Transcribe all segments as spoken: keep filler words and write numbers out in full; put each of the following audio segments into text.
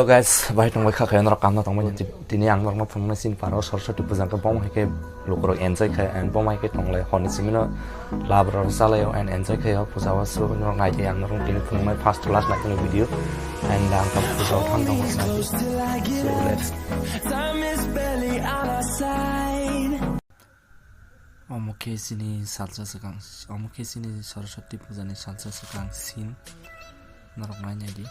Guys, bai tongbai kha khe norok kamna tongbai tini ang norokno phunuknai chini paro Saraswati puja khe bom hai khe lukurok enjoy khe and bom hai khe tonglai horni simino labrok chalaio and enjoy khe o puja o so norok nai khe ang norok tini phunuknai first to last nai khe video and ang tam puja o thang tongo nai khe. So let's Omo khe chini salsa swkang, omo khe chini Saraswati puja ni salsa swkang scene norok nainai di.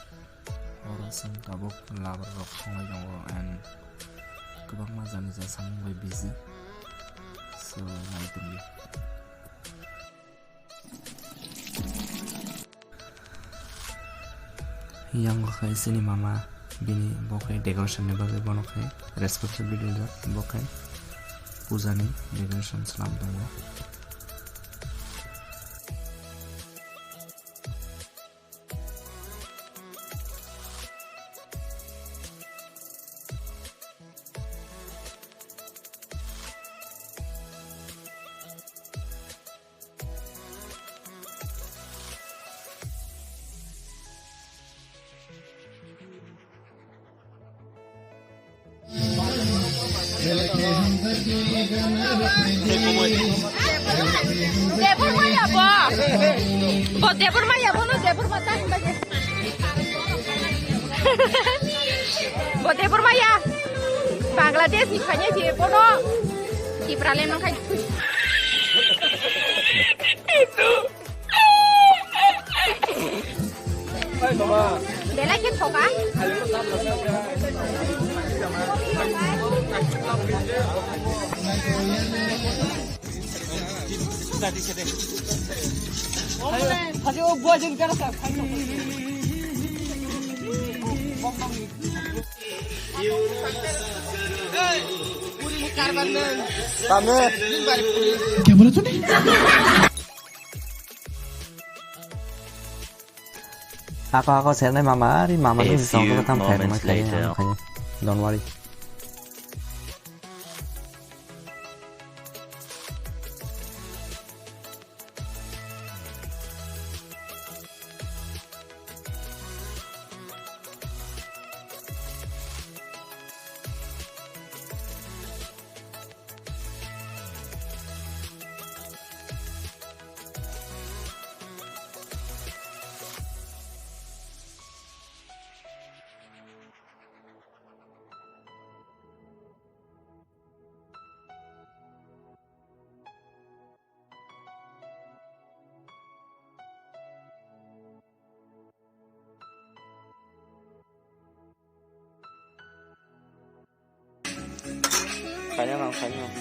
Oro chwng tabuk labar rok thonglai tongo and kwbangma jani ja samung bai busy. So nai tongdi. Yang khe chini mama bini bo khe decoration ni bagwi bono khe responsibility rijak, bo khe puja ni decoration slam tongo. Debor maya bo. Bo debor maya bo no debor mata hinba je. Bo debor maya. Bangladesh ni phanya je bo no. Tipra le nang khai. Belai khe thoka. Tame. Kya bola tune? Ako, ako, sernai mama, ari mama ni song ko tam khai, khai. Don't worry. Khaina nang, khaina nang.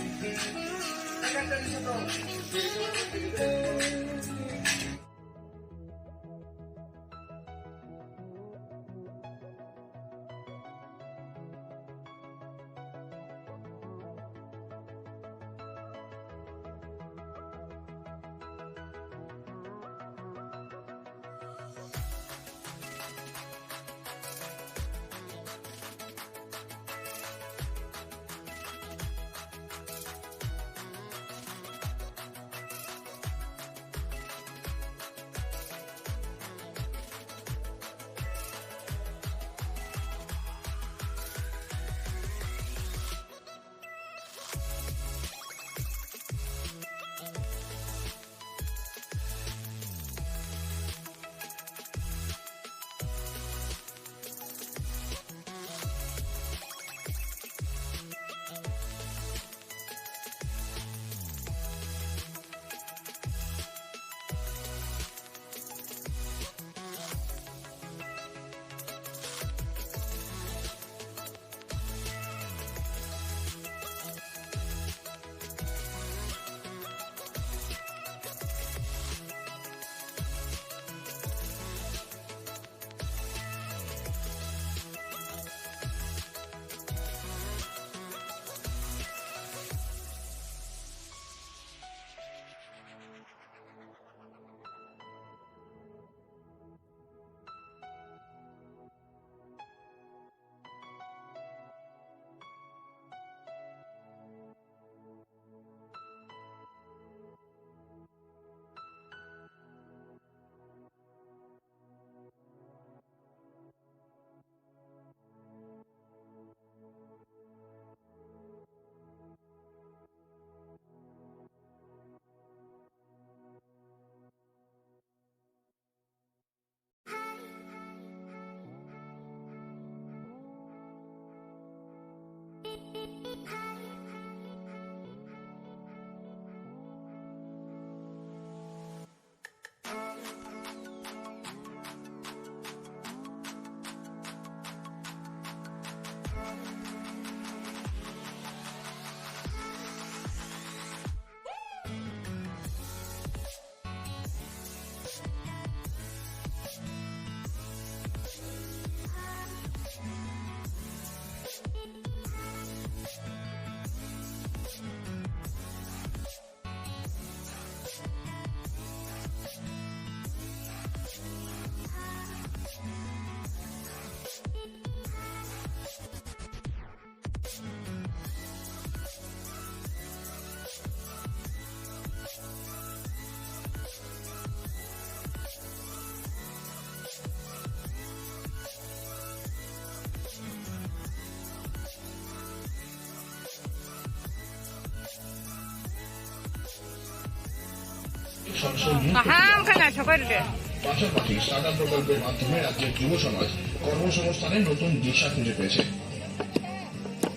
Kaham khe naisok khe rwdi. পাশাপাশি স্টার্টআপ প্রকল্পের মাধ্যমে রাজ্যের যুব সমাজ কর্মসংস্থানের নতুন দিশা খুঁজে পেয়েছে।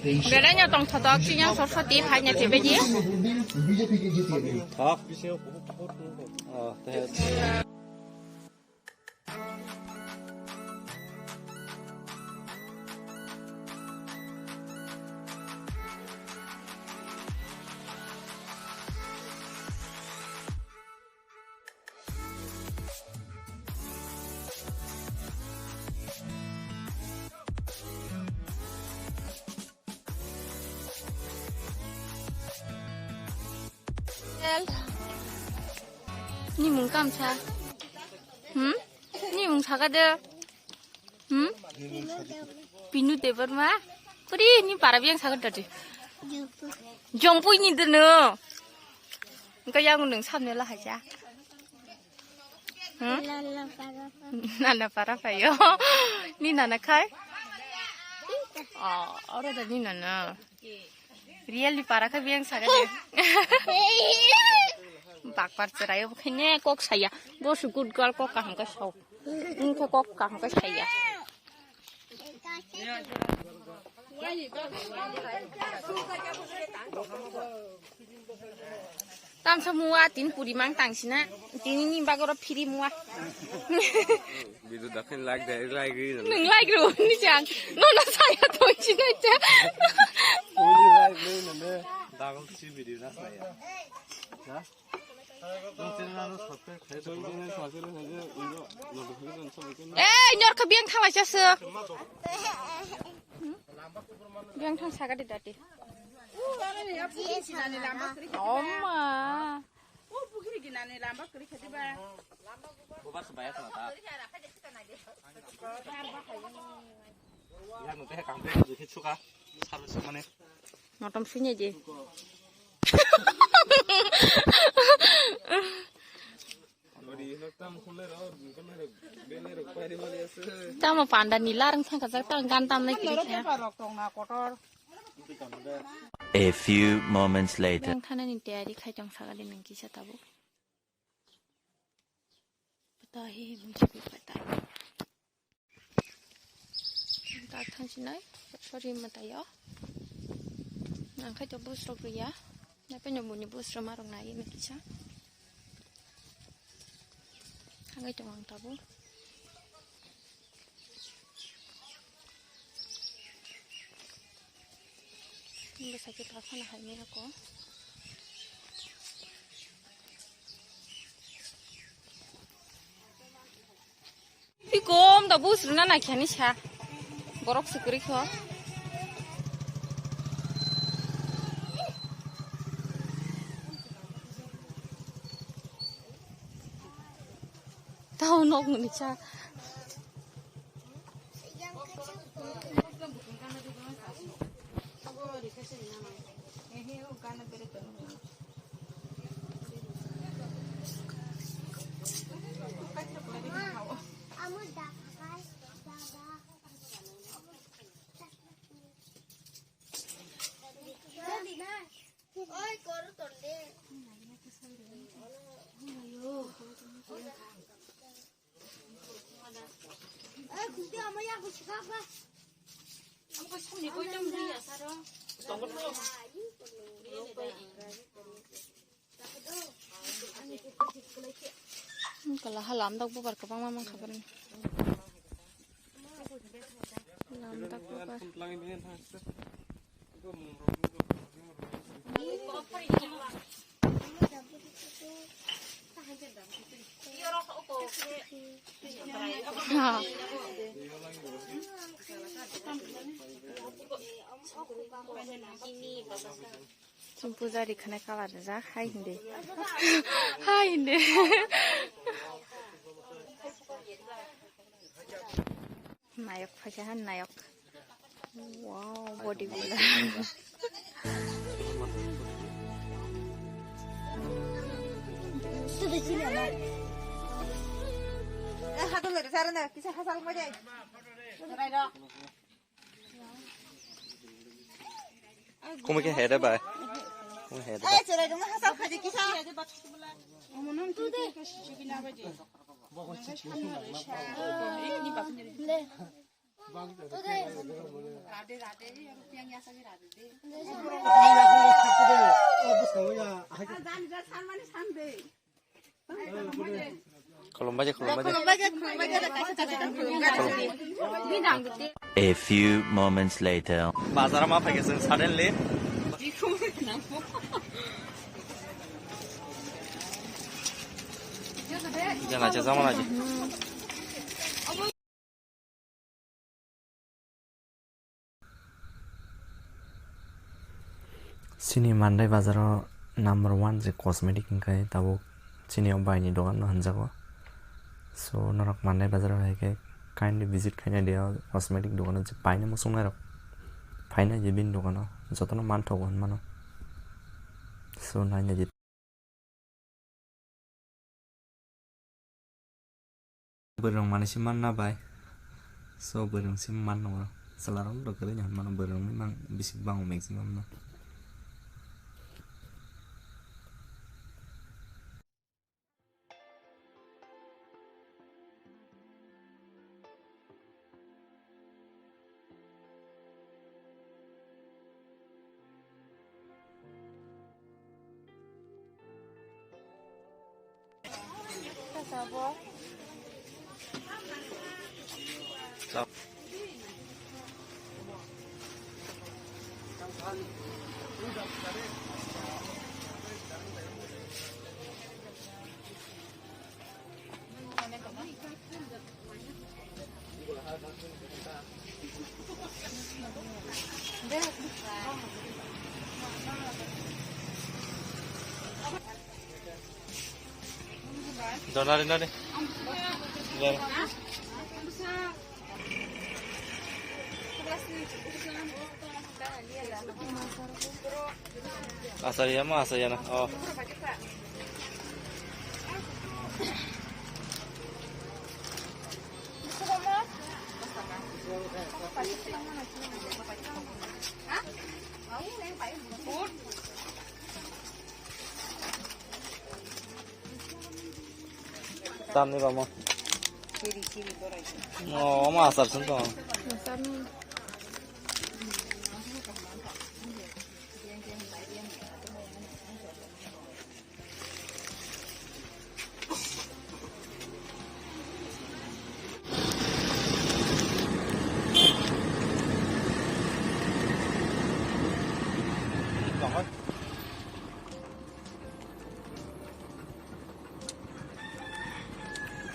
Belai no tongthotok, chini yang sor soti, phai no tebedi. বিজেপিকে জিতিয়ে দিন। Ni mung kamsa. Hmm? Ni mung saka de. Hmm? Pinu Debbarma. Puri ni para biang saka dati. Jongpui ni deno. Engka yang nung samne la haja. Hmm? Nana para phaio. Ni nana khai? Oh, oro da ni nana. Real ni para khe beng saga de. Bakpar chwrai bo khe ne kok saya. Bo su good girl kok kaham khe sao. Wng khe kok kaham khe saya. Tamsa mua tin puri mang tang sina. Tini ni bagoro phiri mua. Video dakhin like de, like ri nang. Nung like ro ni chang. No no saya to chi na cha. Uni like ri nang de. Dagal si video na saya. Na? Nung channel ano subscribe khai to. Channel subscribe khai de, uno notification sabai ke. Eh, nyor kha biang thala cha se. Biang thang saga de dati. Oma. O pukhiri ginani lamba kwrwi kha diba? Bubar se baya khna ta. Yang nute kam pe je ke chuka. Sar se mane. Motom sini je. Tamo panda ni larang thang kajak tang gan tam nai kiri kha. A few moments later. Yang thana ni tayari khai tong saga de nang kisa tabuk. Pata hi mung si pata. Tak thang sinai, sorry mata yo. Nang khai to bus rok ya. Na pe no muni bus rok ma rok na ye me kisa. Hangai tong ang tabuk. Bwsai khe ta phano hai maya kho. Ikom da bus rwna naikha ni sa. Borok se kwrwi kho. Tao nok muni cha. Oi, koro tonde. Oi, khudi ama ya ko chika ba. Ang ko suni ko jam ri ya saro. Kala ha lamdak bubar kwbangma mankha boroni. Lamdak bubar. Ha. Chwng puja ri khwnai colour rijak, hai hindi. Hai hindi. Nayok phaikha han nayok. Wow, body builder. Eh, hadal lari, sara na, kisa hasal mo jai. Rai ro. Kung ke hede bai. Kung hede bai. Eh, cherai dong, hasal khaji kisa. Khulumbai de, khulumbai de. A few moments later. Bazar ma phaikhe chwng suddenly. Jana cha jama na ji. Chini Mandai bazaro number one je cosmetic hwnkhe tabuk chini o baini dogan no hwnjago. So norok Mandai bazaro hai khe kindly visit khaina dia cosmetic dogano je paina muchung nairok phaina je bini dogano jotono manthogo hwnmano. So naina je Bwrwng manwi se manna bai. So bwrwng se man nung chwla rok rw kwrwi ni hwn mano bwrwng ni mang bisi bang o maximum no. Donari nari. Asariya ma asariya na. Oh. Tamni bamo. Oh, ma asar sun to.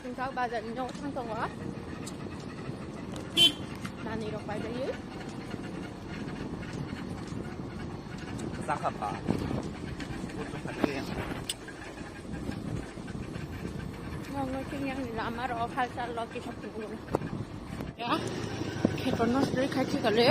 Singkak bazar ni nogo thang tongo. Nani rok bai bai. Saka pa. Nong nong kini yang lama rok hal chal lok kita tunggu. Ya, khetorno suri khai thikale.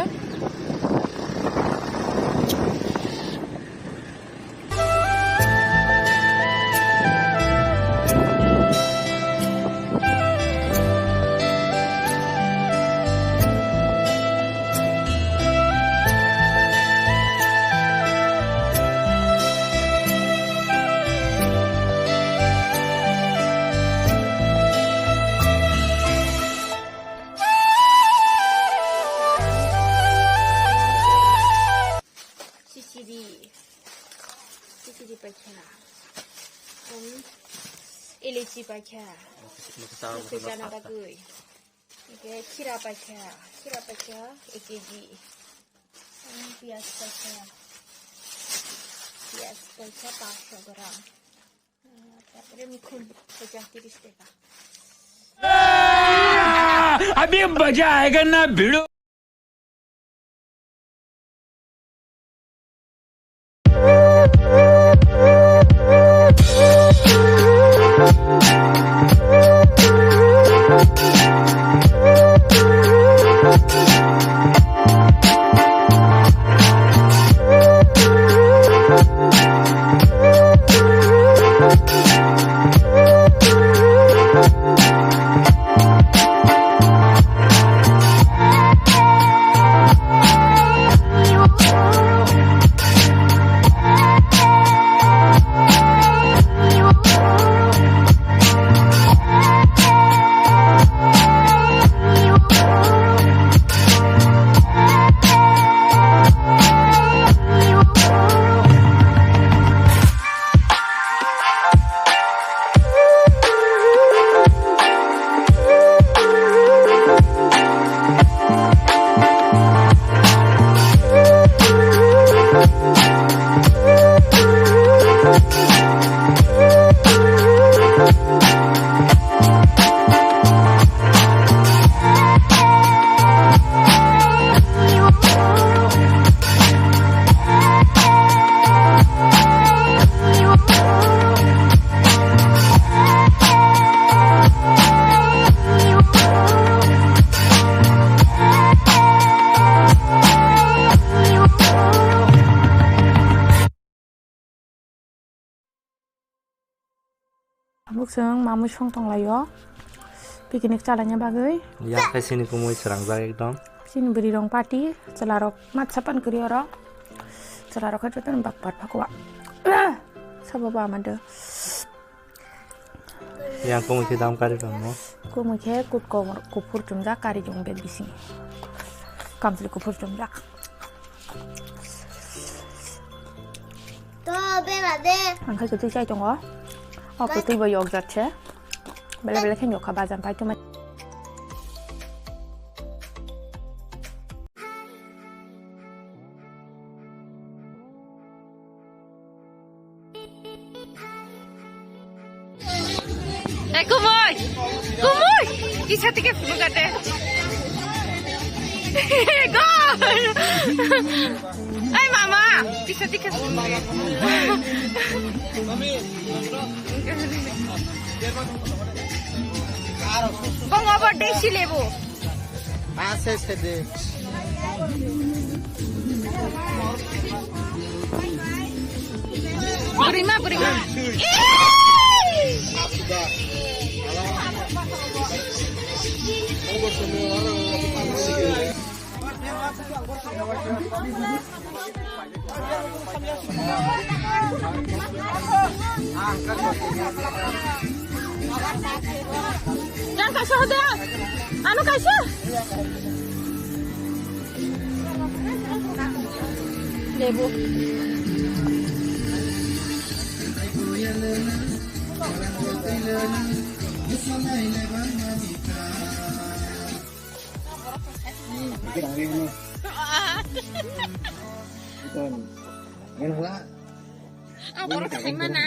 Ilichi paikha. Bwkha chana bagwi. Eke khira paikha. Khira paikha ek kg. Piyaj paikha. Piyaj paikha paanch sho gram. Tapore mikhun paikha tiris taka. अभी मजा आएगा ना भिड़ो। Tabuk chwng mamwi song tonglaio, picnic chalaina bagwi. Yang khai sini kumui chwrangjak ekdom. Chini bwrwi rong party, chwla rok matsa pan kwrwi oro. Chwla rok khai jotono bak par phakwa. Sabo ba amado. Yang kumui khe dam kari tongmo. Kumui khe kut komor kuphur chumjak kari jong bag bising. Kamchwlwi kuphur chumjak. To bela de. Ang khai kwtwi chai tongo. O kwtwi bo yok jat se. Bela bela khe yok kha bajam pai tongma. Eh, kumui! Kumui! Kisa tike phunukate. Gol! Ai, mama! Kisa tike phunukate. Bongo bo desi lebu. Ase sede. Burima, burima. Yang kaisa hoda. Anu kaisa. Lebu. Ang borok sai mana?